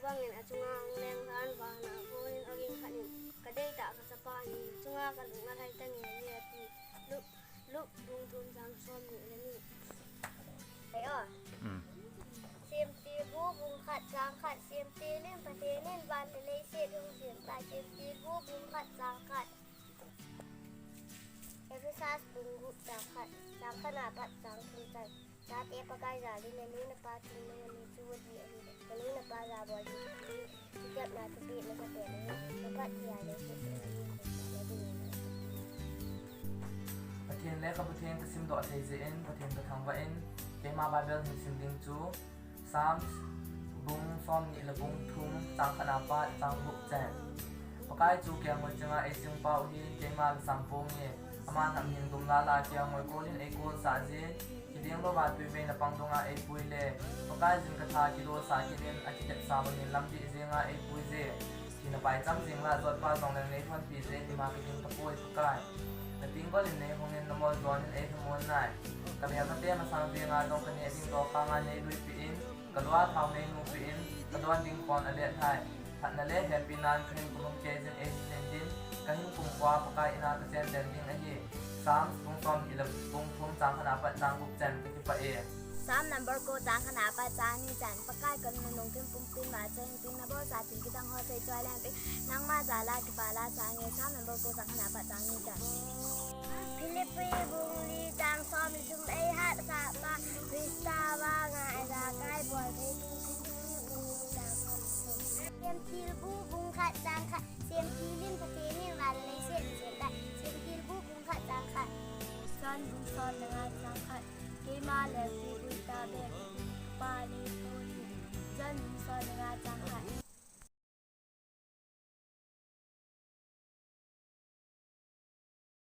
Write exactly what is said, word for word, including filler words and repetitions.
Bangin achunga hung leng lhan vana, Paul in ogin khat in, "Kadei tah kachapa ahi, achunga kalung alhai tange," ati. Luke, Luke bung thum chang som ni le ni. Ayo. Mm. Semtilbu bung khat chang khat, Semtil in Pathen in van le leiset ahung sem tai, Semtilbu bung khat chang khat. Ephesa bung gup chang khat, chang khat na pat chang thum chan. Chate Pakai jal in, nanu napa thum nangah chu adi ahi, nanu napa jabol hi, kitepna thupeh masa pen ahi, Pathen jal in, Pathen lekhabu theng kasim doh thei jeh in, Pathen kathangvah in, keima Bible hin sim ding chu, Psalms, bung som ni le bung thum, chang khat na pat, chang gup chan. Pakai chu kelngoi chinga eising pau hi, keima kasam ponge. Aman hamhing dum lala kelngoi kol in eikolsah jin, kiding louva tuivei napang dunga eipui le, Pakai jin katha kilosah kit in, akitepsa bangin lamdih jenga eipui je. Thina pai cham jing la, jotpa jongleng neithonpi je, ima kiding tapoi Pakai. Nating gol in neihung in, namol jon in eilhamon nai. Kamelmate masang jenga jong kaneh ding tokhanga neiluipeh in, kalua thao neinupi in, kadon ding khon alet hai. Phatna le hepinan kahin kumlhung kei jin eihin din, kahin kumkhua Pakai ina kachen den ding ahi. Psalms bung som ni le bung thum chang khat na pat chang gup chan, kakipah e. Psalm number ko chang khat na pat chang ni chan, Pakai kanung lungthim pumpin ma chun, tin nabolsa thil kidang ho sei choi leng tin, nangma jal a kipa la change. Psalm number ko chang khat na pat chang ni chan. Philippi bung li chang som le thum, eihatsah pa Christa vanga ijakai bol thei ding. Semtilbu bung khat chang khat, Semtil in Pathen in van le leiset asem tai, Semtilbu bung khat chang khat. John bung som le nga chang khat, keima lekhabu tah beh, Pa ni tu hi. John bung som le nga chang khat.